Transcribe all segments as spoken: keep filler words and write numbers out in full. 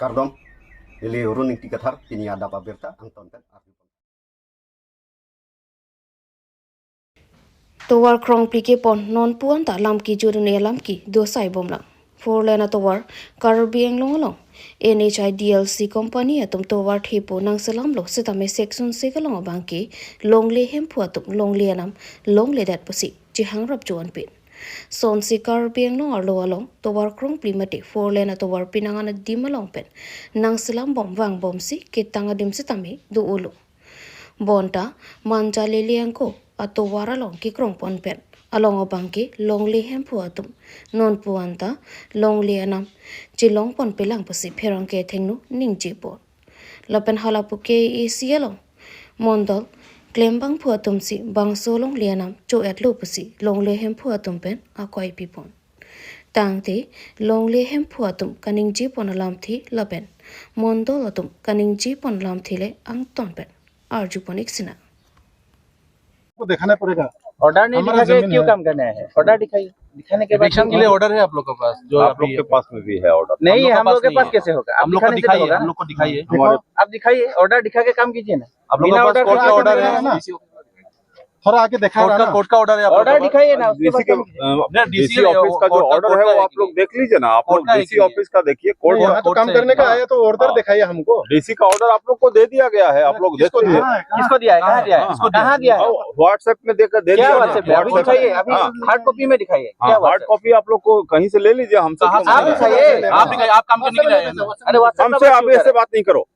Kardom, neli Run Ingti Kathar, pini adap abirta angton pen arju. Tovar krongpli kepon non puan ta lam kejut un-e alam kedo sai bomlang. Four lane atovar Karbi Anglong along N H I D L C company atum tovar thepo nangselamlo setame section six along abang ke longle hemphu atum longle anam longledet pusi chehangrap chuan pin. Sonsi Karbi Anglong arlo along tovar krongpli mate four lane atovar penang an adim along pen nangselam bom vang bomsi ketang adim setame do-olo. Bonta Manja Lele Angko atovar along kekrong pon pen along abang ke longle hemphu atum non puan ta longle anam chelong ponpelang pusi pherangke athengno ningje pon. Lapen halapu K A A C along mondol klembangphu atumsi bangso longle anam cho-etlo pusi longle hemphu atum pen akoi pipon. Tangte longle hemphu atum kaningje pon alamthe lapen mondol atum kaningje pon alamthe le angton pen arju pon ik sina. को दिखाना पड़ेगा। ऑर्डर नहीं हमारा दिखा के जमीन क्यों है। काम करने आए हैं? ऑर्डर दिखाइए। दिखाने के बाद इविक्शन के लिए ऑर्डर है आप लोग के पास? जो आप अभी लोग के पास में भी है ऑर्डर। नहीं हम लोग है, के हम पास लोग के नहीं पास है। कैसे होगा? आप हम लोग को दिखाने से तो दिखाइए, होगा हम ना। लोग को दिखाइए। हमारे आप दिखाइए, ऑर्डर दिखा के काम कीजिए ना। आप लोग के बिना पास ऑर्डर कोर्ट के का काम ऑर्डर करना है? है। थोड़ा आगे देखा कोर्ट रहा का ना। कोर्ट का ऑर्डर है आप लोग ऑर्डर के पास? दिखाइए ना, उसके डीसी बाद के काम कीजिए। अ, नहीं, डीसी डीसी नहीं, ऑफिस वो का जो कोर्ट का- ऑर्डर कोर्ट है का वो है आप लोग कि- देख लीजिए ना। आप कोर्ट लोग का है डीसी कि- ऑफिस का देखिए, कोर्ट नहीं, का यहाँ तो कोर्ट काम से करने का आया तो ऑर्डर हाँ। दिखाइए हमको। डीसी का ऑर्डर आप लोग को दे दिया गया है, आप लोग देख किसको लीजिए। दिया है? किसको दिया है? कहाँ दिया है? किसको दिया? कहाँ दिया है? हाँ, व्हाट्सएप में देकर दे क्या दिया व्हाट्सएप में? अभी WhatsApp दिखाइए, अभी हाँ। हार्ड कॉपी में दिखाइए। हाँ, क्या हार्ड व्हाट्सएप? कॉपी आप लोग को कहीं से ले लीजिए, हमसे कहाँ क्यों से आप मांग रहे हैं? दिखाइए। आप दिखाइए, आप काम करने के लिए आए हैं ना? अरे WhatsApp हमसे नंबर आप क्यों ऐसे बात नहीं करो।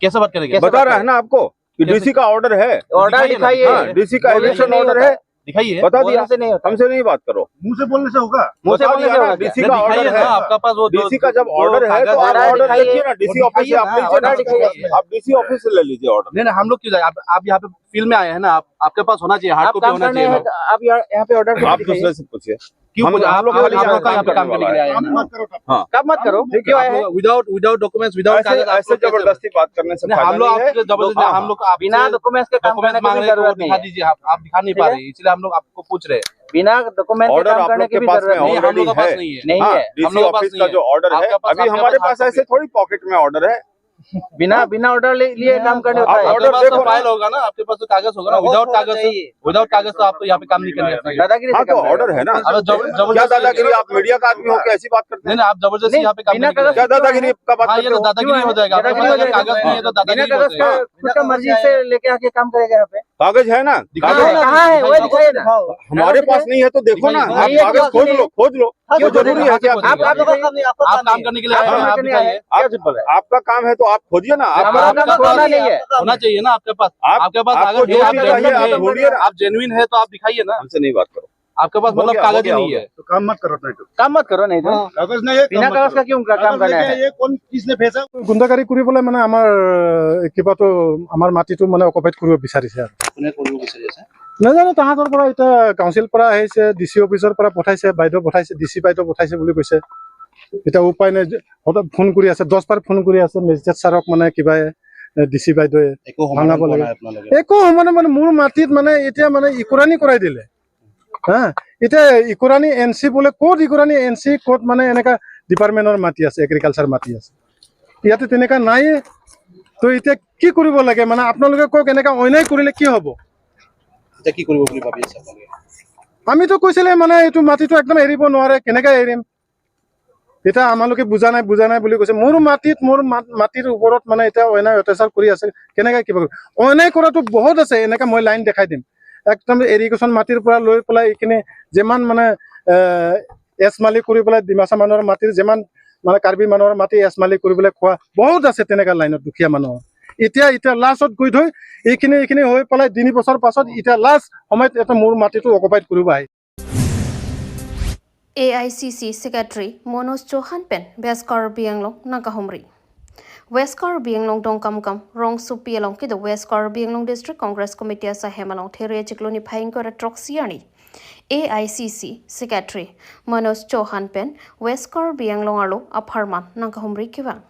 कैसे बात करेंगे? कैसे बता बात रहे हैं करेंगे? ना आपको कि कैसे? डीसी का ऑर्डर है। ऑर्डर दिखाइए ना। दिखाइए। हाँ, डीसी का बोलने से एविक्शन नहीं ऑर्डर होता है। है। दिखाइए। बता दिया बोलने ना। से नहीं होता है। हमसे नहीं बात करो। मुंह से बोलने से होगा। मुंह से बता बोलने दिया से ना, होगा। डीसी नहीं, का दिखाइए ऑर्डर ना, है। आपका पास वो दो- डीसी का जब दो ऑर्डर है तो ऑर्डर आप ऑर्डर दिखाइए। देखिए ना, डीसी वो ऑफिस से दिखाइए आप ना, लीजिए ना। ऑर्डर दिखाइए। आप डीसी ऑफिस से ले लीजिए ऑर्डर। नहीं, नहीं, हम लोग क्यों जाए? आप, आप यहाँ पे फील्ड में आए हैं ना, आप, आपके पास होना चाहिए, हार्ड आप कॉपी काम होना करने चाहिए हैं ना। तो आप यहाँ यहाँ पे ऑर्डर आप दिखाइए। दूसरे से पूछिए। क्यों हम पूछे? हम आप लोग आप खाली आप यहाँ लोग का यहाँ पे काम काम करने के करने लिए वाला आए हैं काम ना? मत करो। हाँ। कब मत करो, क्यों आए हैं? विदाउट विदाउट डॉक्यूमेंट्स, विदाउट ऐसे कागज आप ऐसे लोग कैसे जबरदस्ती बात करने से नहीं, फायदा हम लोग नहीं है। आपसे जबरदस्ती हाँ, हम लोग आपसे बिना डॉक्यूमेंट्स के काम डॉक्यूमेंट्स करने मांग की रहे हैं तो वो जरूरत नहीं दिखा है। दीजिए, आप आप दिखा नहीं पा ठीक है। रहे हैं, इसलिए हम लोग आपको पूछ रहे हैं। बिना डॉक्यूमेंट्स के ऑर्डर काम आप करने लोग की के भी पास जरूरत में नहीं है। नहीं, हम ऑलरेडी लोग के पास है। नहीं है। नहीं हाँ, है। हम डीसी लोग के पास ऑफिस का नहीं जो है। ऑर्डर है, आपके पास अभी आपके हमारे पास पास हार्ड ऐसे कॉपी थोड़ी पॉकेट में ऑर्डर है। आपके पास तो फाइल होगा ना, आपके पास तो कागज होगा ना, आप विदाउट ऑर्डर कागज देखो तो विदाउट कागज तो आपको यहाँ पे काम नहीं करने का। दादागिरी हाँ, से तो काम करेगा। ऑर्डर है ना। अगर जबर- क्या जबरदस्ती दादागिरी, आप मीडिया का आदमी होकर ऐसी बात करते नहीं हैं? नहीं, आप जबरदस्ती नहीं, यहाँ पे काम बिना नहीं कर रहे कागज क्या हैं। दादागिरी का बात हाँ, ये करते तो हो? दादागिरी हो जाएगा। आपके पास अगर कागज नहीं है तो दादागिरी हो जाएगा। खुद का मर्जी से लेके आके काम करेगा यहाँ पे। कागज है ना? दिखाइए कागज ना। कहाँ है? वो दिखाइए। दिखाइए ना। हमारे पास नहीं है तो देखो ना, दिखाइए। आप नहीं है तो कागज बात खोज नहीं लो, है। खोज लो। क्यों वो जरूरी है कि आप आप आप दिखाइए। दिखाइए। आप काम करने के लिए आए हैं, आप दिखाइए। आप- आपका काम है तो आप खोजिए ना। आप हमारा काम खोजना नहीं है। होना चाहिए ना आपके पास। आप- आपके पास आपको अगर जो है, आप चीज चाहिए, आप genuine है, ढूंढिए ना। आप जेन्युइन है तो आप दिखाइए ना। हमसे नहीं बात करो। आपके पास हो मतलब गया, हो कागज ही गया, हो नहीं गया। है। तो काम मत करो, नहीं तो। काम मत करो, नहीं तो। कागज नहीं है, काम बिना मत कागज करो। का क्यों का- काम कागज करना लेके है? आइए, कौन किसने भेजा? গুণ্ডাগাৰী কৰি পেলাই মানে আমাৰ এ, কিবা তো আমাৰ মাটিটো মানে অকুপাইড কৰিব বিচাৰিছে আৰু। কোনে কৰিব বিচাৰি আছে? নাজানো, তাহাঁতৰ পৰা এতিয়া কাউন্সিল পৰা আহিছে, ডি চি অফিচৰ পৰা পঠাইছে, বাইদেউ পঠাইছে, ডি চি বাইদেউ পঠাইছে বুলি কৈছে। এতিয়া উপায় নাই, যে হঠাৎ ফোন কৰি আছে, দহ বাৰ ফোন কৰি আছে মেজিষ্ট্ৰেট ছাৰক, মানে কিবা ডি চি বাইদেৱে। একো ভাঙাব সমাধান পোৱা লাগে। নাই আপোনালোকে? একো সমাধান মানে মোৰ মাটিত মানে এতিয়া মানে ইকুৰাণী কৰাই দিলে। হা, এতিয়া ইকুৰাণী এন চি বোলে, ক'ত ইকুৰাণী এন চি, ক'ত মানে এনেকা ডিপাৰ্টমেণ্টৰ মাটি আছে, এগ্ৰিকালচাৰ মাটি আছে, ইয়াতে তেনেকা নাইয়ে। তো এতিয়া কি কৰিব লাগে, মানে আপোনালোকে কওক, এনেকা অন্যায় কৰিলে কি হ'ব? এতিয়া কি কৰিব বুলি ভাবি আছে আপোনালোকে? আমিতো কৈছিলে মানে এইটো মাটিটো একদম এৰিব নোৱাৰে, কেনেকে এৰিম? এতিয়া আমালোকে বুজা নাই, বুজা নাই বুলি কৈছে। মোৰ মাটিত, মোৰ মা- মাটিৰ ওপৰত মানে এতিয়া অন্যায় অত্যাচাৰ কৰি আছে, কেনেকে কিবা কৰিম? অন্যায় কৰাটো বহুত আছে, এনেকে মই লাইন দেখাই দিম। একদম এৰিগেশ্যন মাটিৰ পৰা লৈ পেলাই এইখিনি যিমান মানে এ, এছ মালি কৰি পেলাই ডিমাচা মানুহৰ মাটিৰ যিমান মানে কাৰ্বি মানুহৰ মাটি এছ মালি কৰি পেলাই খোৱা বহুত আছে তেনেকা লাইনত দুখীয়া মানুহৰ। এতিয়া এতিয়া লাষ্টত গৈ থৈ এইখিনি এইখিনি হৈ পেলাই তিনি বছৰ পাছত এতিয়া লাষ্ট সময়ত এটা মোৰ মাটিটো অকুপাইড কৰিব আহি A I C C Secretary Manoj Chauhan pen West Karbi Anglong nangkahumri. West Karbi Anglong Dongkamukam rongsopi along kedo West Karbi Anglong District Congress Committee asahem along There chiklo niphai ingkoi ra throksi arni A I C C Secretary Manoj Chauhan pen West Karbi Anglong arlo apharman nangkahumri kevang.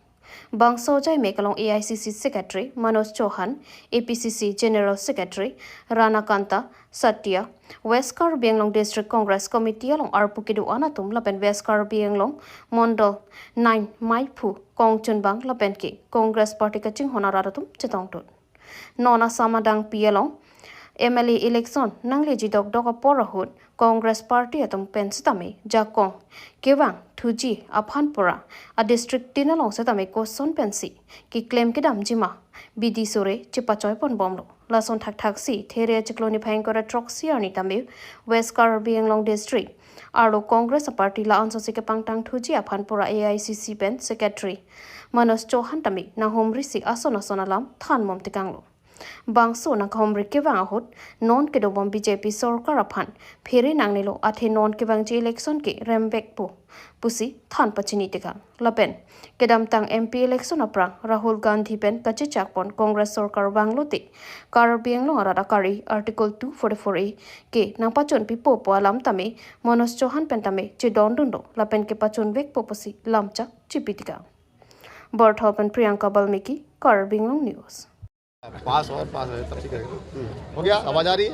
Bangso ajaimek along A I C C Secretary Manoj Chauhan, A P C C General Secretary Rana Kanta Satya, West Karbi Anglong District Congress Committee along arpu kedo-an atum lapen West Karbi Anglong Mondol nine maiphu kongchunbang lapen ke Congress Party kachinghon arat atum chetongdun. Non Assam adangpi along M L A election nangleji dokdok apor ahut Congress Party atum pen setame jakong kevang thuji aphan pura a district tin along setame koson pensi keklem kedamji ma bidi sore chepachoi ponbomlo. Lason thakthak si There achiklo niphai ingkoi ra throksi arni tame West Karbi Anglong District arlo Congress a party la-anso si kepangtang thuji aphan pura A I C C pen Secretary Manoj Chauhan tame nanghumri si ason ason alam thanbom tekanglo. Bangso nangkahumri kevang ahut non kedobom B J P sorkar aphan phere nangnelo, athe non kevangji election ke rembekpo pusi than pachini tekang. Lapen kedamtang M P election aphrang Rahul Gandhi pen kachechakpon Congress sorkar vanglote Karbi Anglong arat akari Article two forty-four A ke nangpachunpipo pu alam tame Manoj Chauhan pen tame chedondunlo lapen kepachunvekpo pusi lamchak chipi tekang. Borthol pen Priyanka Balmiki, Karbi Anglong News. पास और पास है, तब ठीक है। हम्म। हो गया, आवाज आ रही है?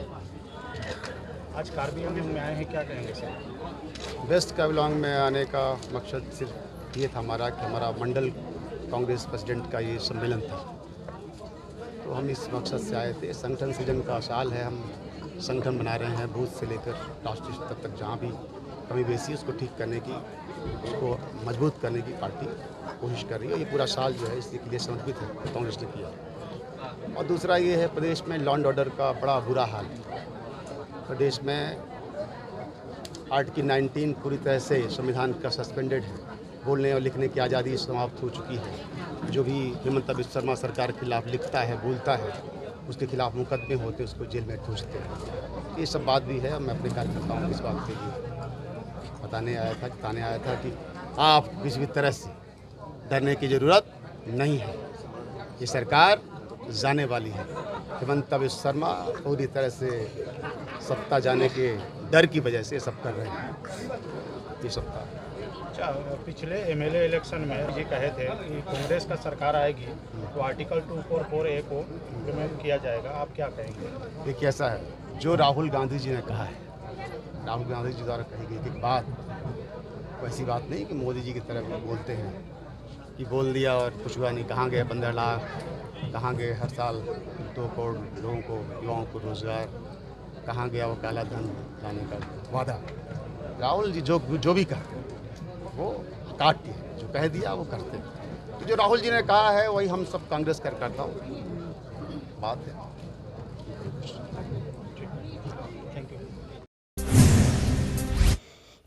आज कार्बी आंगलोंग में आए हैं, क्या कहेंगे सर? वेस्ट कार्बी आंगलोंग में आने का मकसद सिर्फ ये था हमारा कि हमारा मंडल कांग्रेस प्रेसिडेंट का ये सम्मेलन था, तो हम इस मकसद से आए थे। संगठन सृजन का साल है, हम संगठन बना रहे हैं, बूथ से लेकर राष्ट्रीय स्तर तक जहाँ भी कमी बेसी है, उसको ठीक करने की, उसको मजबूत करने की पार्टी कोशिश कर रही है। ये पूरा साल जो है, इसी के लिए समर्पित है, कांग्रेस ने किया। और दूसरा ये है, प्रदेश में लॉ एंड ऑर्डर का बड़ा बुरा हाल है। प्रदेश में आर्टिकल नाइनटीन पूरी तरह से संविधान का सस्पेंडेड है। बोलने और लिखने की आज़ादी समाप्त हो चुकी है। जो भी हिमंत बिस्व शर्मा सरकार के खिलाफ लिखता है, बोलता है, उसके खिलाफ मुकदमे होते हैं, उसको जेल में ठूंसते हैं। ये सब बात भी है। मैं अपने कार्यकर्ताओं को इस बात के लिए बताने आया था, बताने आया था कि आप किसी भी तरह से डरने की जरूरत नहीं है। ये सरकार जाने वाली है। हिमंत बिस्व शर्मा पूरी तरह से सत्ता जाने के डर की वजह से सब कर रहे हैं। ये सत्ता। अच्छा, पिछले एमएलए इलेक्शन में ये कहे थे कि कांग्रेस का सरकार आएगी तो आर्टिकल टू फोर फोर ए को इम्प्लीमेंट किया जाएगा, आप क्या कहेंगे? देखिए, ऐसा है, जो राहुल गांधी जी ने कहा है, राहुल गांधी जी द्वारा कही गई थी बात, वैसी बात नहीं कि मोदी जी की तरह वो बोलते हैं कि बोल दिया और कुछ हुआ नहीं। कहाँ गए पंद्रह लाख, कहाँ गए हर साल दो करोड़ लोगों को, युवाओं को रोजगार, कहाँ गया वो काला धन लाने का वादा? राहुल जी जो, जो भी कहते हैं, वो काटते हैं, जो कह दिया वो करते हैं। तो जो राहुल जी ने कहा है, वही हम सब कांग्रेस कार्यकर्ताओं की बात है।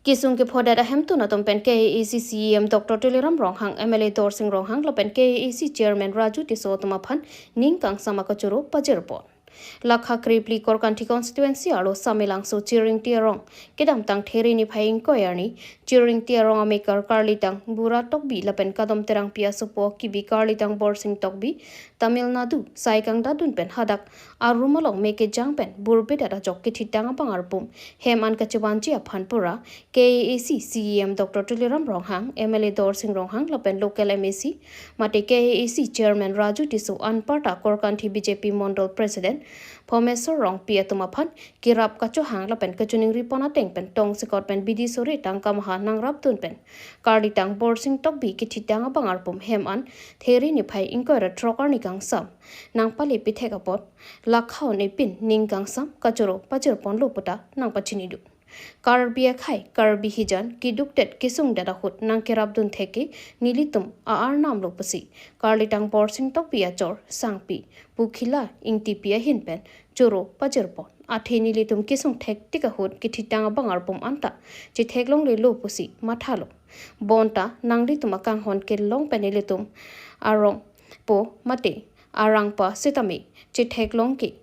Kesung kephodet ahemtun atum pen K A A C C E M Doctor Tuliram Ronghang, M L A Dorsing Ronghang lapen K A A C Chairman Raju Tisso atum aphan ning kangsam akachoro pajirpon. Lakha krephli Korkanthi constituency arlo Samelangso Chiringti arong kedamtang There niphai ingkoi arni Chiringti arong amekar karlitang Bura Tokbi lapen Kadom Terangpi asopo kibi karlitang Borsing Tokbi Tamil Nadu sai kangdadun pen hadak arum along me kejang pen burbedat ajok kethitang abang arpum hem an kachevanji aphan pura K A A C C E M Doctor Tuliram Ronghang, M L A Dorsing Ronghang lapen local M A C mate K A A C Chairman Raju Tisso anparta Korkanthi B J P Mondol President Phomeswar Rongpi atum aphan kerap kachohang lapen kachiningri pon ateng pen tongsekot pen bidi sore tangka maha nangrapdun pen karlitang Borsing Tokbi kethitang abang arpum hem an There niphai ingkoi ra throk arni kangsam nangpale pithek apot lakha un-e pin ning kangsam kachoro pajirponlo puta nangpachinidun. Karbi akhei, Karbi hijan kedukdet kesungdet ahut nangkerapdun thek ke nelitum a-arnam lo pusi karlitang Borsing Tokbi achor sangpi Pu Khila Ingtipi ahin pen choro pajirpon. Athe nelitum kesung thektik ahut kethitang abang arpum anta chetheklonglelo pusi mathalo. Bonta nanglitum akanghon kelong pen nelitum arongpo mate arangpa sitame chetheklong ke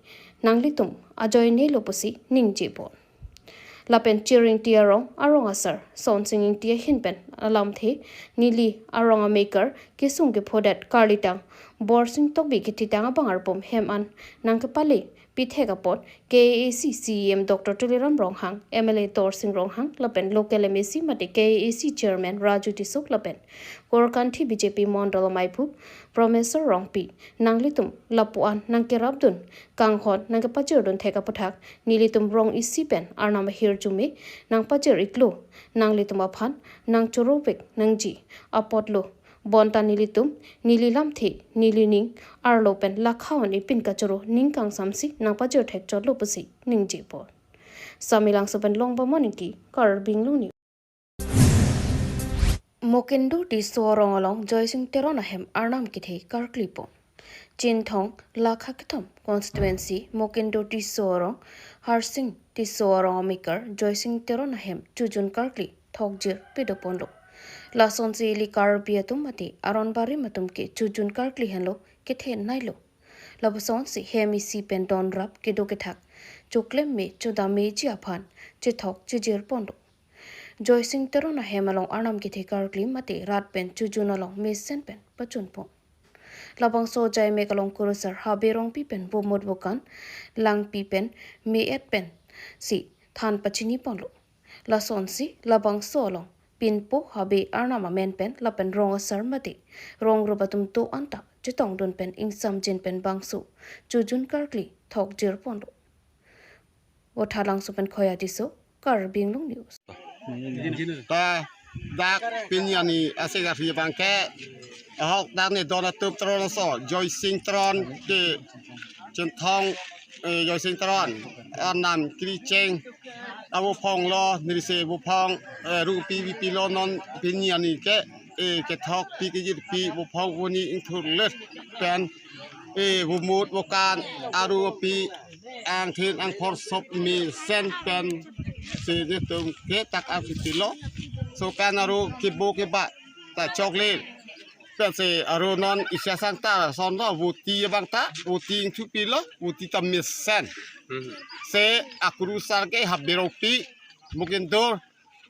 nanglitum ajoinelo pusi ningjepon. Lapen Chiringti arong, arong asar Sonsing Ingti ahin pen alamthe neli arong amekar kesung kephodet karlitang Borsing Tokbi kethitang abang arpum hem an nangkepale pithek apot K A A C C E M Doctor Tuliram Ronghang, M L A Dorsing Ronghang, lapen local M A C mate K A A C Chairman Raju Tisso lapen Korkanthi B J P Mondol Maiphu Promeswar Rongpi, nanglitum lapu-an nangkerapdun, kanghon nangkepajirdun thek aputhak, nelitum rong isi pen Arnam ahirjume nangpajir iklo, nanglitum aphan nangchorovek nangji apotlo. Bonta nelitum, neli lamthe, neli ning arlo pen lakha-un ipin kachoro ning kangsamsi nangpajir thekchotlo pusi ningjepo. Samelangso pen Longbamon Ingti, Karbi Anglong News. Mokindur Tisso arong along Joysing Teron ahem Arnam kethe karklipo. Chinthong Lakha kethom constituency Mokindur Tisso arong Harsing Tisso arong amekar Joysing Teron ahem chojun karkli thokjir pidoponlo. Lasonsi ili Karbi atum mate aron barim atum ke chojun karkli henlo kethenei lo. Lapusonsi hem isi pen donrap kedo kethak choklem me chodameji aphan chethok chejirponlo. Joysing Teron ahem along Arnam kethe karkli mate rat pen chojun along mesen pen pachunpon. Labangso ajaimek along kurusar Habe Rongpi pen bomut bokan langpi pen me-et pensi than pachiniponlo. Lasonsi labangso along pinpo Habe Arnam amen pen lapen rong asar mate rong rup atum do-an ta chetongdun pen ingsamjin pen bangso chojun karkli thokjirponlo. Vothatlangso pen Khoya Tisso, Karbi Anglong News. Ta dak pini arni asek arhi abangke ahok dak ne don atum Teron aso Joysing Teron ke Chinthong, eh, Joysing Teron Arnam kri cheng avo phong lo, nirse avo phong, eh, rupi vipi lo, non pini arni ke, eh, kethok pi kejir pi avo phong voni ingthur ler pen, eh, vomut vokan aru pi angthin angphor sop mesen pensi netum ke tak angsitilo. So pen aru kibo kiba ta choklem pensi aru non isi asang ta son lo, voti abang ta voti ingthupilo, voti ta mesen. Hmm. Se akurusar ke Habe Rongpi, Mokindur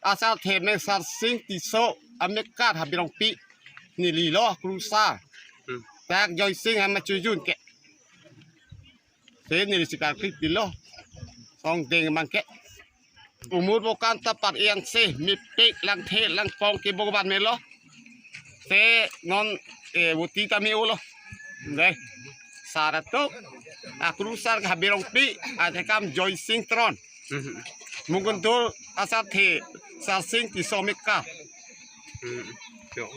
asarthe me Harsing Tisso amekar Habe Rongpi, neli lo akurusar. Hmm. Dak Joysing ahem chojun ke. Se neli si karkli pilo. Song deng abangke. Vomut vokan ta par-i angse, mepik langthe langpong kibo ban melo. Se non, eh, voti ta me-olo. Dei. Sar atum akurusar Habe Rongpi, atekam Joysing Teron. Mhm. Mokindur asarthe Harsing Tisso amekar. Mhm. Yo.